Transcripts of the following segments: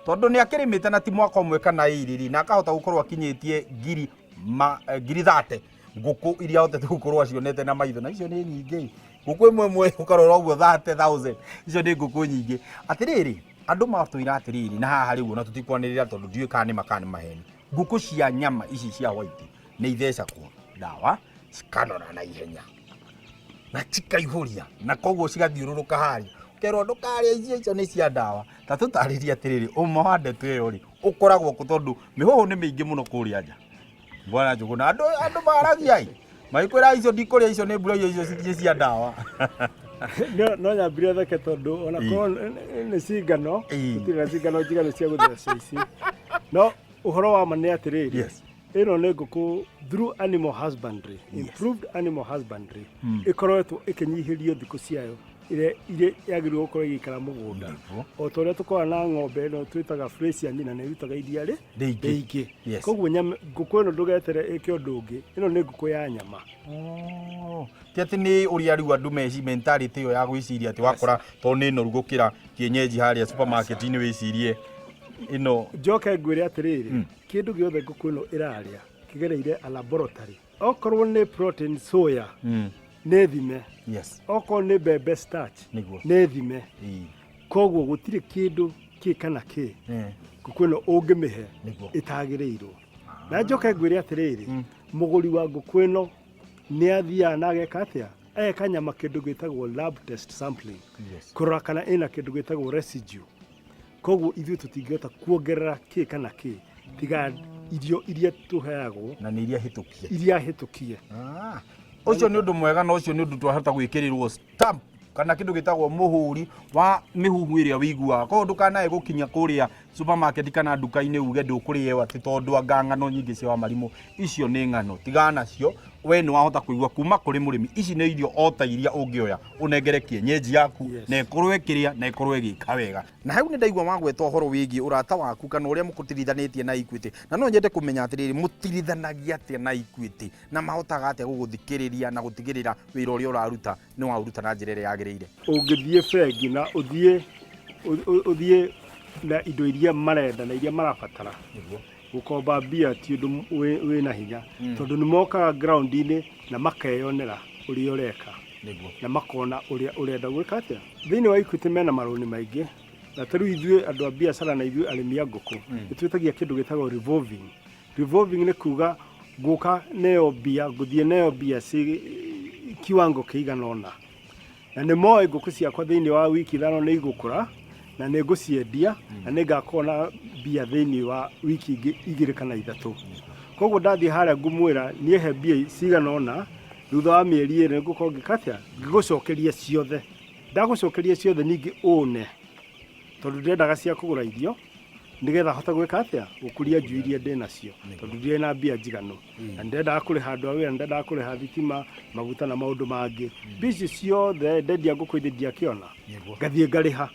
Tondũ nĩ akĩrĩmĩte na ti mwaka ũmwe kana ĩrĩ rĩ, na akahota gũkorwo akinyĩtie ngiri ma, eh, 30,000 ngũkũ iria ahotete gũkorwo acionete na maitho, na icio nĩ nyingĩ. Ngũkũ ĩmwe ĩmwe ũkarora ũguo 30,000, icio nĩ ngũkũ nyingĩ. Atĩrĩrĩ, andũ matwĩra atĩrĩrĩ, na haha rĩu ona tũtikwanĩrĩra tondũ ndiũĩ kana nĩ ma kana nĩ maheni, ngũkũ cia nyama ici cia white nĩ ithecagwo ndawa cikanora na ihenya na cikaihũria, na koguo cigathiũrũrũka harĩa, ũkerwo ndũkarĩe icio, icio nĩ cia ndawa. Ta tũtarĩrie atĩrĩrĩ, ũma wa ndeto ĩyo rĩ ũkoragwo kũ? Tondũ mĩhũhũ nĩ mĩingĩ mũno kũrĩa nja, Bwana Njũgũna, andũ maragia ĩ, magĩkwĩra icio ndikũrĩa, icio nĩ mbura, icio nĩ cia ndawa. No nyambire theke tondũ ona korwo nĩ cingano, tũtirĩ na cingano njiganu cia gũtheca ici, no ũhoro wa ma nĩ atĩrĩrĩ, ĩno nĩ ngũkũ through animal husbandry, improved animal husbandry, ĩkoretwo ĩkĩnyihĩrio thikũ ciayo ĩrĩa irĩ yagĩrĩirwo gũkorwo ĩgĩikara mũgũnda. O ta ũrĩa tũkoragwo na ng'ombe ĩno twĩtaga Friesian, na nĩ ĩrutaga iria rĩ rĩingĩ. Rĩingĩ. Koguo ngũkũ ĩno ndũgetere ĩke ũndũ ũngĩ, ĩno nĩ ngũkũ ya nyama. Oh, ti atĩ nĩ ũrĩa rĩu andũ meci mentality ĩyo ya gwĩciria atĩ wakora tondũ nĩ noru gũkĩra kienyeji harĩa supermarket-inĩ wĩcirie ĩno. Njoke ngwĩre atĩrĩrĩ, kĩndũ gĩothe ngũkũ ĩno ĩrarĩa kĩgereire a laboratory. Okorwo nĩ protein soya, nĩ thime. Okorwo nĩ mbembe starch, nĩ thime. Koguo gũtirĩ kĩndũ kĩ kana kĩ ngũkũ ĩno ũngĩmĩhe ĩtagĩrĩirwo. Na njoke ngwĩre atĩrĩrĩ, mũgũri wa ngũkũ ĩno nĩ athiaga na ageka atĩa, ageka nyama kĩndũ gĩtagwo lab test sampling, kũrora kana ĩna kĩndũ gĩtagwo residue. Koguo ithuĩ tũtingĩhota kuongerera kĩ kana kĩ tiga irio iria tũheagwo, na nĩ iria hĩtũkie. Iria hĩtũkie. Ah, ũcio nĩ ũndũ mwega, na ũcio nĩ ũndũ twahota gwĩkĩrĩrwo stamp kana kĩndũ gĩtagwo mũhũri wa mĩhuhu ĩrĩa wĩiguaga. Koguo ndũkanae gũkinya kũrĩa supermarket kana nduka-inĩ uge ndũkũrĩa ĩyo atĩ tondũ anga ng'ano nyingĩ cia wamarimũ. Icio nĩ ng'ano, tigana nacio. We nĩ wahota kũigua kuma kũrĩ mũrĩmi, ici nĩ irio o ta iria ũngĩoya ũnengere kienyeji yaku, na ĩkorwo ĩkĩrĩa na ĩkorwo ĩgĩka wega. Na hau nĩ ndaigua wagweta ũhoro wĩgiĩ ũrata waku kana ũrĩa mũkũtirithanĩtie na Equity, na no nyende kũmenya atĩrĩrĩ, mũtirithanagia atĩa na Equity na mahotaga atĩa gũgũthikĩrĩria na gũtigĩrĩra wĩra ũrĩa ũraruta nĩ waũruta na njĩra ĩrĩa yagĩrĩire? Ũngĩthiĩ bengi na ũthiĩ na indo iria marenda na iria marabatara, gũkomba mbia ti ũndũ wĩna hinya, tondũ nĩ mokaga ground-inĩ na makeyonera ũrĩa ũreka, na makona ũrĩa ũrenda gwĩka atĩa. Thĩinĩ wa Equity mena marũni maingĩ, na ta rĩu ithuĩ andũ a biacara na ithuĩ arĩmi a ngũkũ nĩ twĩtagia kĩndũ gĩtagwo revolving. Revolving nĩ kuga ngũka neyo mbia, ngũthiĩ neyo mbia ci kiwango kĩigana ũna, na nĩ moĩ ngũkũ ciakwa thĩinĩ wa wiki 5 nĩ igũkũra na nĩ ngũciendia na nĩ ngakorwo na mbia thĩinĩ wa wiki ingĩ 2 kana 3. Koguo ndathiĩ harĩa ngũmwĩra niĩ he mbia cigana ũna, thutha wa mĩeri 2 nĩ ngũkorwo ngĩka atĩa, ngĩgũcokeria ciothe. Ndagũcokeria ciothe ningĩ ũne, tondũ ndĩrendaga cia kũgũra irio nĩgetha hote gwĩka atĩa, gũkũria njui iria ndĩ nacio, tondũ ndirĩ na mbia njiganu na nĩndendaga kũrĩha andũ a wĩra, nĩndendaga kũrĩha thitima, maguta na maũndũ mangĩ. Mbia icio ciothe ndendia ngũkũ ithĩ ndiakĩona, ngathiĩ ngarĩha.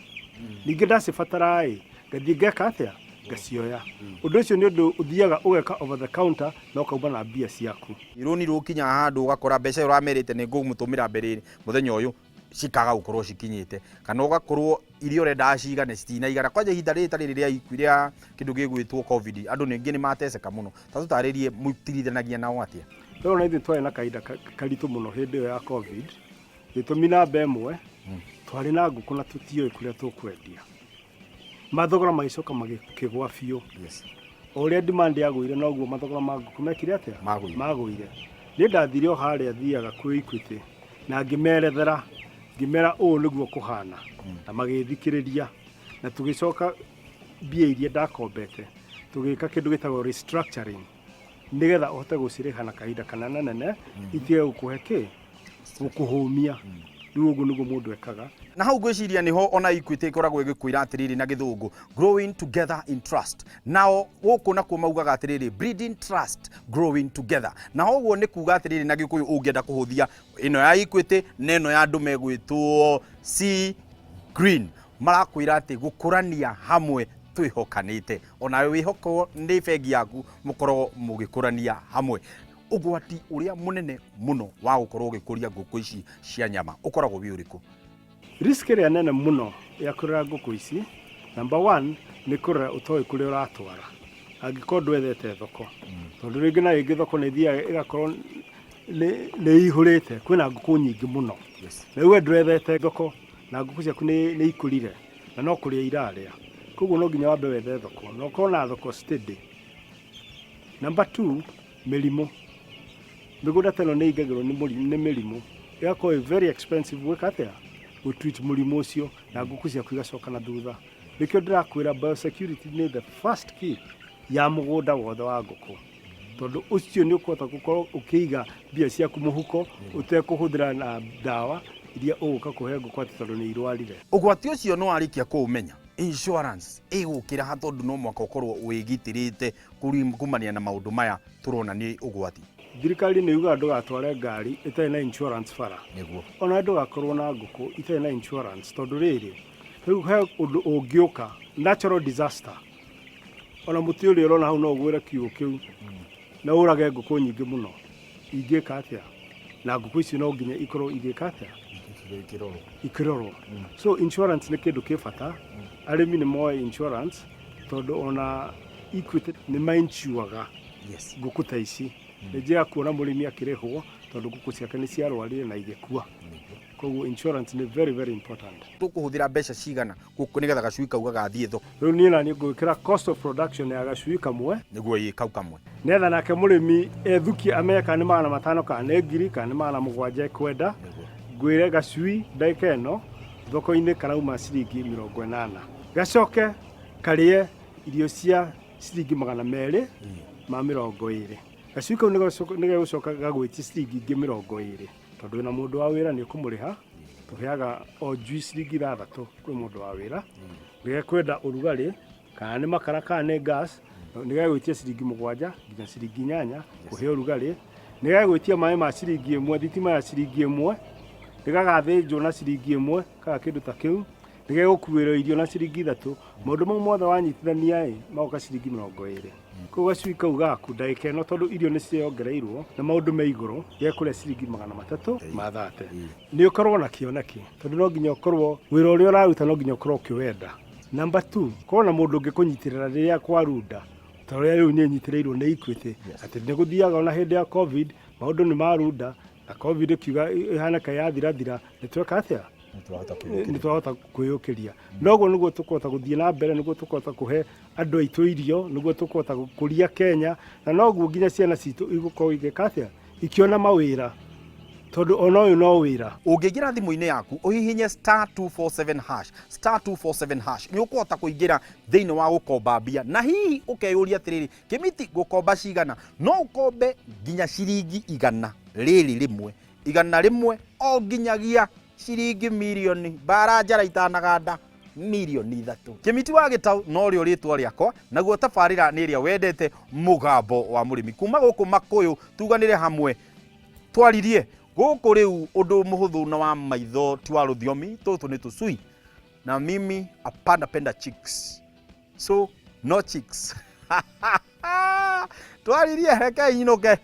Ningĩ ndacibatara ĩ, ngathiĩ ngeka atĩa, ngacioya. Ũndũ ũcio nĩ ũndũ ũthiaga ũgeka over the counter na ũkauma na mbia ciaku. Rũni rũkinya handũ ũgakora mbeca ĩyo ũramerĩte nĩ ngũmũtũmĩra mbere mũthenya ũyũ cikaga gũkorwo cikinyĩte, kana ũgakorwo iria ũrendaga cigane citinaigana. Kwanja ihinda rĩrĩ tarĩ rĩrĩa rĩa kĩndũ gĩgwĩtwo COVID, andũ ningĩ nĩ mateceka mũno. Ta tũtarĩrie mũtirithanagia nao atĩa? Rĩu ona ithuĩ twarĩ na kahinda karitũ mũno hĩndĩ ĩyo ya COVID. Gĩtũmi namba ĩmwe, twarĩ na ngũkũ na tũtiũĩ kũrĩa tũkwendia. Mathogora magĩcoka magĩkĩgwa biũ. O ũrĩa demand yagũire noguo mathogora ma ngũkũ mekire atĩa? Magũire. Magũire. Niĩ ndathire o harĩa thiaga kwĩ Equity na ngĩmerethera, ngĩmera ũũ nĩguo kũhana, na magĩthikĩrĩria, na tũgĩcoka mbia iria ndakombete tũgĩka kĩndũ gĩtagwo restructuring, nĩgetha ũhote gũcirĩha na kahinda kanene nene, itige gũkũhe kĩ, gũkũhũmia. Rĩu ũguo nĩguo mũndũ ekaga. Na hau ngwĩciria nĩho ona Equity ĩkoragwo ĩgĩkwĩra atĩrĩrĩ na gĩthũngũ, growing together in trust. Nao gũkũ nakuo maugaga atĩrĩrĩ, breeding trust, growing together. Na ũguo nĩ kuga atĩrĩrĩ na gĩkũyũ, ũngĩenda kũhũthia ĩno ya Equity na ĩno ya andũ megwĩtwo C Green, marakwĩra atĩ gũkũrania hamwe twĩhokanĩte. Onawe wĩhokwo nĩ bengi yaku, mũkorwo mũgĩkũrania hamwe. Ũgwati ũrĩa mũnene mũno wa gũkorwo ũgĩkũria ngũkũ ici cia nyama ũkoragwo wĩ ũrĩkũ? Risk ĩrĩa nene mũno ya kũrera ngũkũ ici Number one nĩ kũrora ũtoĩ kũrĩa ũratwara angĩkorwo ndwethete thoko, tondũ rĩngĩ na rĩngĩ thoko nĩ ĩthiaga ĩgakorwo nĩ ĩihũrĩte, kwĩna ngũkũ nyingĩ mũno. Na rĩu we ndwethete thoko na ngũkũ ciaku nĩ ikũrire na no kũrĩa irarĩa. Koguo no nginya wambe wethe thoko na ũkorwo na thoko steady. Number two, mĩrimũ. Mĩgũnda ta ĩno nĩ ĩingagĩrwo nĩ mĩrimũ ĩgakorwo ĩ very expensive gwĩka atĩa? Gũ treat mũrimũ ũcio na ngũkũ ciaku igacoka na thutha. Nĩkĩo ndĩrakwĩra biosecurity nĩ the first key ya mũgũnda wothe wa ngũkũ, tondũ ũcio nĩ ũkũhota gũkorwo ũkĩiga mbia ciaku mũhuko ũtekũhũthĩra na ndawa iria ũgũka kũhe ngũkũ atĩ tondũ nĩ irwarire. Ũgwati ũcio nĩ warĩkia kũũmenya, insurance ĩgũkĩra ha tondũ no mũhaka ũkorwo wĩgitĩrĩte kumania na maũndũ maya tũrona nĩ ũgwati. Thirikari nĩ yugaga ndũgatware ngari ĩtarĩ na insurance bara. Nĩguo. Ona ndũgakorwo na ngũkũ itarĩ na insurance, tondũ rĩrĩ, rĩu he ũndũ ũngĩũka, natural disaster, ona mũtĩ ũrĩa ũrona hau no ũgwĩre kiugũ kĩu na ũrage ngũkũ nyingĩ mũno. Ingĩka atĩa? Na ngũkũ icio no nginya ikorwo igĩka atĩa? Ikĩrorwo. So insurance nĩ kĩndũ kĩ bata. Arĩmi nĩ moe insurance, tondũ ona Equity nĩ mainsuaga ngũkũ ta ici. Nĩ njega kuona mũrĩmi akĩrĩhwo tondũ ngũkũ ciake nĩ ciarwarire na igĩkua. Koguo insurance nĩ very very important. Tũkũhũthĩra mbeca cigana gũkũ nĩgetha gacui kau gagathiĩ thoko? Rĩu niĩ naniĩ ngũgĩkĩra cost of production ya gacui kamwe. Nĩguo, ĩ kau kamwe. Nĩgetha nake mũrĩmi ethukie amenye kana nĩ 500 kana nĩ 1000 kana nĩ 700 ekwenda. Ngwĩre gacui ndagĩka ĩno thoko-inĩ karauma ciringi 80. Gacoke karĩe irio cia ciringi 220. Gacui kau nĩgegũcoka gagwĩtie ciringi ingĩ 20, tondũ wĩna mũndũ wa wĩra nĩ ũkũmũrĩha. Tũheaga o njui ciringi 6 kwĩ mũndũ wa wĩra. Nĩgekwenda ũrugarĩ, kana nĩ makara kana nĩ gas, nĩgegwĩtia ciringi 7 nginya ciringi 8 kũhe ũrugarĩ. Nĩgegwĩtia maĩ ma ciringi 1, thitima ya ciringi 1, nĩgagathĩnjwo na ciringi 1 kana kĩndũ ta kĩu, nĩgegũkuĩrwo irio na ciringi 3. Maũndũ mau mothe wanyitithania ĩ, magoka ciringi 20. Koguo gacui kau gaku ndagĩka ĩno, tondũ irio nĩ ciongereirwo na maũndũ me igũrũ, gekũrĩa ciringi 330. Nĩ ũkorwo na kĩoneki, tondũ no nginya ũkorwo wĩra ũrĩa ũraruta no nginya ũkorwo ũkĩwenda. Number two, korwo na mũndũ ũngĩkũnyitĩrĩra rĩrĩa kwarunda, ta ũrĩa rĩu niĩ nyitĩrĩirwo nĩ Equity, atĩ nĩ gũthiaga ona hĩndĩ ya COVID maũndũ nĩ marunda, na COVID ĩkiuga ĩhana ka yathirathira, nĩ tweka atĩa? Nĩ twahota kwĩyũkĩria. Noguo nĩguo tũkũhota gũthiĩ na mbere, nĩguo tũkũhota kũhe andũ aitũ irio, nĩguo tũkũhota gũkũria Kenya, na noguo nginya ciana citũ igũkorwo igĩka atĩa? Ikĩona mawĩra, tondũ ona ũyũ no wĩra. Ũngĩingĩra thimũ-inĩ yaku ũhihinye *247 hash, *247 hash, nĩ ũkũhota kũingĩra thĩinĩ wa gũkomba mbia, na hihi ũkeyũria atĩrĩrĩ, Kĩmiti, ngũkomba cigana? No ũkombe nginya ciringi igana rĩrĩ rĩmwe, 100 o nginyagia ciringi mirioni, mbara njara itanaganda, mirioni 3. Kĩmiti wa Gĩtaũ norĩo rĩtwa rĩakwa, naguo tabarĩra nĩ ĩrĩa wendete, Mũgambo wa Mũrĩmi. Kuma gũkũ Makũyũ tuganĩre hamwe twaririe gũkũ rĩu ũndũ mũhũthũ na wa maitho ti wa rũthiomi, tũtũ nĩ tũcui, na mimi hapana penda chicks, so no chicks. Twaririe, rekei nyinũke.